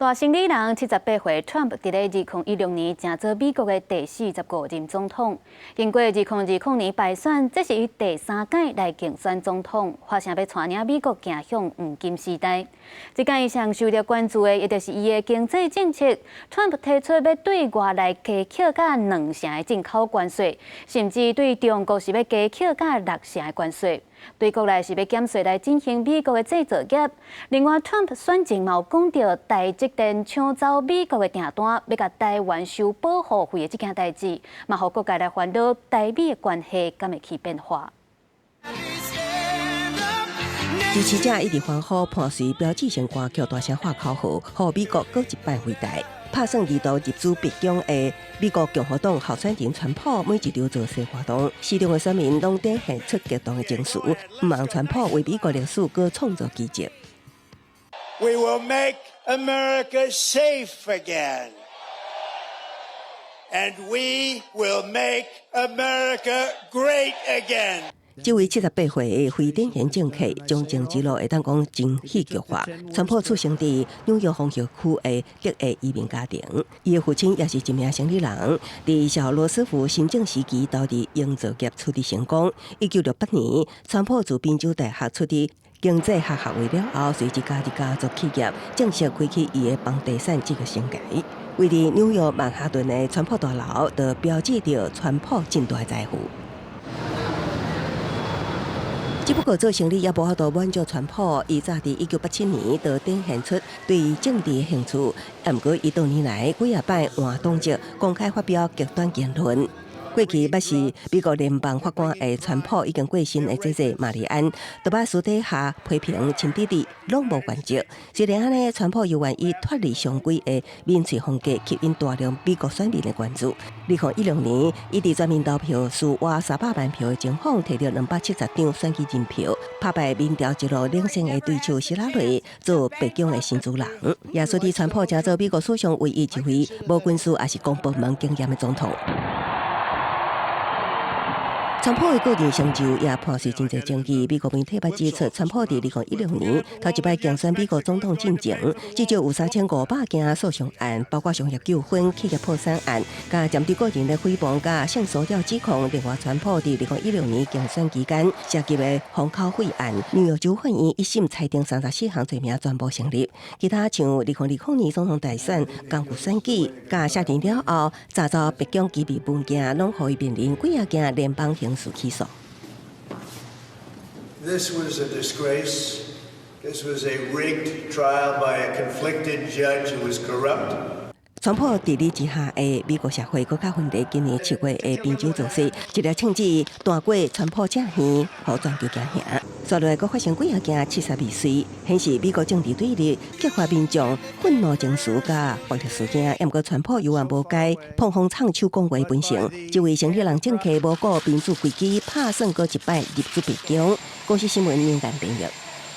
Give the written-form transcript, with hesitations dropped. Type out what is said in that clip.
大生理人78歲川普佇咧2016年成做美國的第45任總統。經過2020年敗選，這是伊第三屆來競選總統，發聲欲帶領美國行向黃金時代。這擺伊上受著關注的，也就是伊的經濟政策。川普提出欲對外來加課甲兩成的進口關稅，甚至對中國是欲加課甲六成的關稅。對國內是欲減稅來振興美國的製造業。另外，川普選前嘛有講著台積電搶走美國的訂單，欲共台灣收保護費的這件代誌，嘛予各界來煩惱台美的關係敢會起變化。支持者一直歡呼，伴隨標誌性歌曲大聲喊口號，予美國閣一擺偉大。拍算二度入主白宮的美國共和黨候選人川普，每一場造勢活動，市場的選民攏展現出激動的情緒，毋望川普為美國歷史閣創造奇蹟。 We will make America safe again, and we will make America great again. 這位78歲的非典型政客，從政之路會當講真戲劇化。川普出生佇紐約紅河區的德裔移民家庭，伊的父親也是一名生理人，佇小羅斯福新政時期投入營造業取得成功。1968年，川普自賓州大學取得經濟學學位了後，隨即加入家族企業，正式開啟伊的房地產這個生涯。位佇紐約曼哈頓的川普大樓，就標誌著川普真大財富。只不過做生理也無法度滿足川普，伊早佇1987年就展現出對政治的興趣。毋過伊多年來幾仔擺換黨籍，公開發表極端言論。過去捌是美國聯邦法官的川普已經過身的姐姐瑪麗安，都捌私底下批評親弟弟攏無原則。雖然按呢，川普猶原以脫離常規的民粹風格吸引大量美國選民的關注。2016年，伊佇全民投票輸倚300萬票的情況，提著270張選舉人票，拍敗民調一路領先的對手希拉蕊，做白宮的新主人。也使得川普成做美國史上唯一一位無軍事抑是公部門經驗的總統。川普的個人成就也伴隨真濟爭議。美國媒體捌指出，川普佇2016年頭一擺競選美國總統進前，至少有3500件訴訟案，包括商業糾紛、企業破產案，佮針對個人的誹謗佮性騷擾指控。另外，川普佇2016年競選期間涉及的封口費案，紐約州法院一審裁定34項罪名全部成立。其他像2020年總統大選、共赴選舉，佮卸任了後，詐造白宮機密文件，攏予伊面臨幾仔件聯邦刑事起訴。 This was a disgrace. This was a rigged trial by a conflicted judge who was corrupt. 川普治理之下的美國社會閣較分裂。今年7月的賓州造勢，一粒銃子彈過川普正耳，予全球驚嚇。紲落來閣發生幾仔件刺殺未遂，顯示美國政治對立，激發民眾憤怒情緒佮暴力事件。毋過川普猶原無改膨風藏手講話本性，這位生理人政客無顧民主危機，拍算閣一擺入主白宮。公視新聞楊丹編譯。